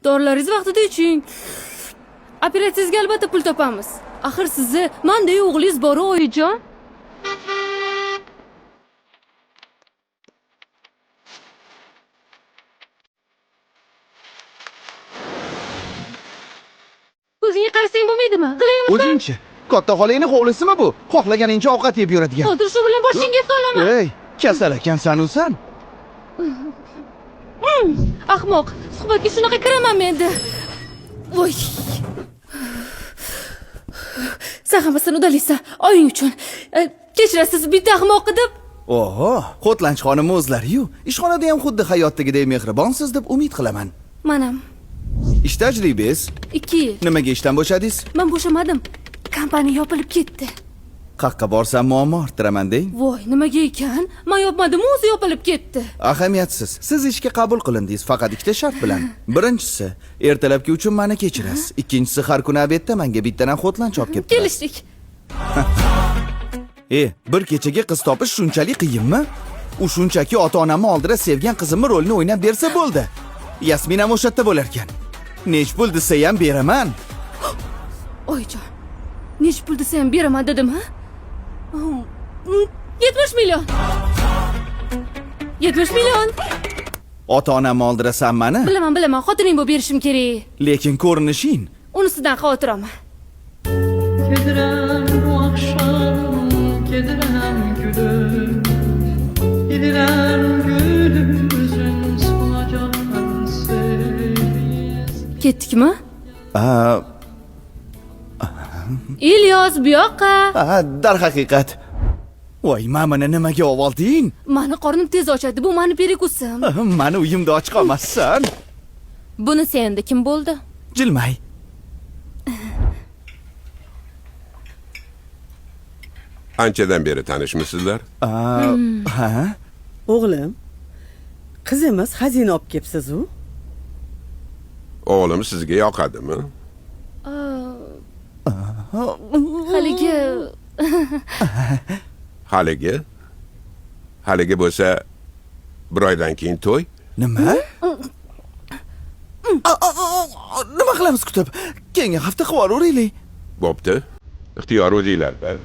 Dorilaringizni vaqtida iching. Operatsiyangizga albatta pul topamiz. Axir sizni manday o'g'lingiz bor, oyijon. Ko'zingga qarasang bo'lmaydimi? Qilaymi? O'zingchi, katta xolangni hovlisimi bu? Xohlaganingcha ovqat yeb yuradigan. Hozir shu bilan boshingga solaman. Ey, kasal ekansan u san. Ahmoq, suhbatga shunaqa kiramanmi endi? Voy. Sen hammasini udalaysan, oying uchun. Kechirasiz, bitta ahmoq deb. Oho, Xo'tlanch xonim o'zlari-yu, ishxonada ham xuddi hayotdagidek mehribonsiz deb umid qilaman. Manam. Ish tajribangiz? 2 yil. Nimaga ishdan bo'shadingiz? Men bo'shamadim. Kompaniya yopilib ketdi. Qaqqa borsam muammo orttiraman deng. Voy, nimaga ekan? Men yopmadim, o'zi yopilib ketdi. Ahamiyatsiz. Siz ishga qabul qilindingiz faqat ikkita shart bilan. Birinchisi, ertalabki uchun meni kechirasiz. Ikkinchisi, har kuni obedda menga bittadan Xo'tlanch olib kelib turasiz. Kelishdik. Bir kechaga qiz topish shunchalik qiyinmi? U shunchaki ota-onamni oldida sevgan qizimni rolini o'ynab bersa bo'ldi. Yasmin ham o'sha yerda bo'lar ekan. Nech pul desa ham beraman. Oyijon, nech pul desa ham beraman dedim, ha? 70 million. 70 million. Ota-onamni oldirasan mani? Bilaman, bilaman, xotining bo'lib berishim kerak. Lekin ko'rinishing. Unisidan xavotir olma. Kedirem bu akşam, kedirem gülüm. Bilirem gülümüzün solacak sensiz. Ketdikmi? Ilyos, bu yoqqa. Darhaqiqat. Voy, mamani nimaga ovolding? Mani qornim tez ochadi. Bu mani perekusim. Mani uyimda och qolmassan. Bunisi endi kim bo'ldi? Jilmay. Anchadan beri tanishmisizlar? Ha? O'g'lim, qizimiz xazina olib kelibsiz-u. O'g'lim sizga yoqadimi? Haligi Haligi? Haligi bo'lsa bir oydan keyin to'y. Nima? Nima qilamiz kutib? Keyingi hafta qilib yuboraylik. Bo'pti. Ixtiyor o'zinglarda.